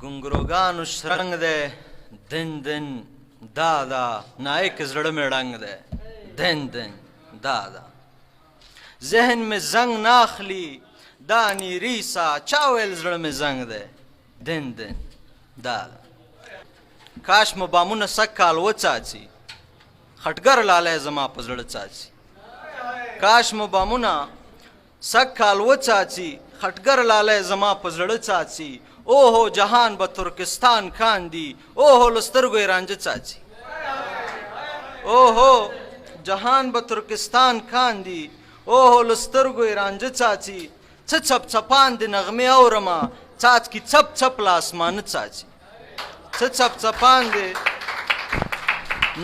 ګونګروګانو شرنګ دی، دن دن دا دا، نایک زړه مې ړنګ دی، دن دن دا دا. ذهن مې زنګ نه اخلي دا نیری سا، چا ویل زړه مې زنګ دی، دن دن دا دا. کاش مو بامونه سږ کال وڅاڅي، خټګر لالی زما په زړه څاڅي. کاش مو بامونه سږ کال وڅاڅي، خټګر لالی زما په زړه څاڅي. اوهو جهان به ترکستان کاندي، اوهو له سترګو یې رانجه څاڅي. اوهو جهان به ترکستان کاندي، اوهو له سترګو یې رانجه څاڅي. څه څپ څپان دې نغمې اورمه، څاڅکي څپ څپ له اسمانه څاڅي. څه څپ څپان دې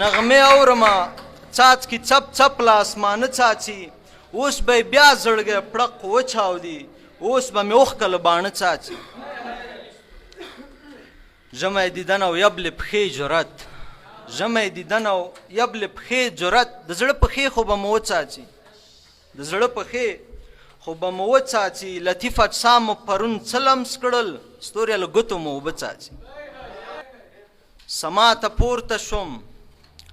نغمې اورمه، څاڅکي څپ څپ له اسمانه څاڅي. اوس به یې بیا زړګی پړق وچاودي، اوس به مې اوښکه له باڼه څاڅي. ژمی دیدن او یبلې پښې جرأت، ژمی دیدن او یبلې پښې جرأت، د زړه پښې خو به مو وڅاڅي، د زړه پښې خو به مو وڅاڅي. لطیف اجسام مو پرون څه لمس کړل، ستوري له ګوتو مو اوبه څاڅي. سما ته پورته شوم،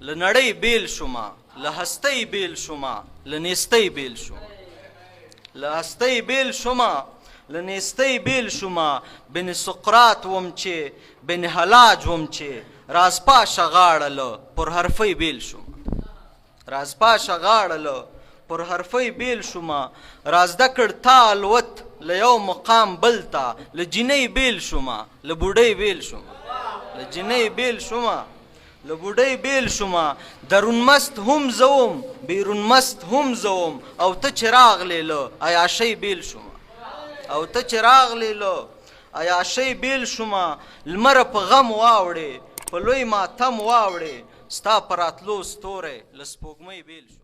له نړۍ بیل شومه، له هستۍ بیل شومه، له نیستۍ بیل شومه، له هستۍ بیل شومه، له نیستۍ بیل شومه. بن سقراط وم چې بن حلاج وم چې رازپاشه غاړه له پر حرفۍ بیل شومه، رازپاشه غاړه له پر حرفۍ بیل شومه. رازده کړ تا الوت له یو مقام بل ته، له جینۍ بیل شومه، له بوډۍ بیل شومه، له جینۍ بیل شومه، له بوډۍ بیل شومه. درون مست هم زه وم، بیرون مست هم زه وم، او ته چې راغلې له عیاشۍ بیل شومه، او ته چې راغلې له عیاشۍ بیل شومه. لمره په غم واوړې، په لوی ماتم واوړې، ستا په راتلو ستوری له سپوږمۍ بیل شومه.